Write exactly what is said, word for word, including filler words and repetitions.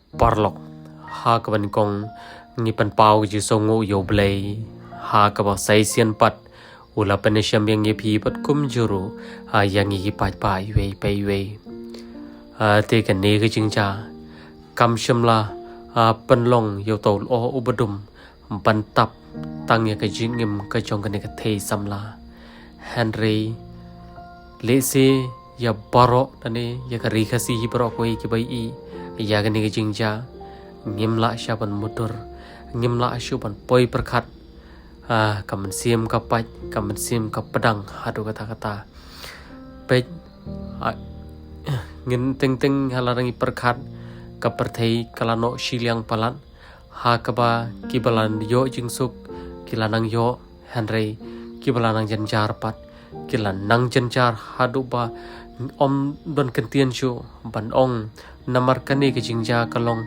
Paralok, ha kaba nyngkong ngi pynpaw ka jingsngewnguh ïa U Blei, ha kaba sa shisien pat u la pynshem ïa ngi phi bad kumjuh ruh ha ïa ngi ki paidbah iwei pa iwei. Ah, te kane ka jingjia kam shym la, ah, pynlong ïa uto u lyoh uba dum ban tap tang ïa ka jingim ka jong kane ka thei samla. Hynrei lehse ïa baroh lane ïa ka ri Khasi hi baroh kawei kiba ïohi ïa kane ka jingjia, ngim lah shuh ban mutdur, ngim lah shuh ban poi pyrkhat. Ah, ka mynsiem ka pait, ka mynsiem ka pdang haduh katta katta. Peit, ah, ngin teng teng ha la ngi pyrkhat, ka pyrthei ka la noh shiliang palat, ha kaba kiba la ïoh jingsuk ki la nang ïoh, hynrei kiba la nang jynjar pat ki la nang jynjar haduh ba ym don kyntien shuh ban ong, namar kane ka jingjia ka long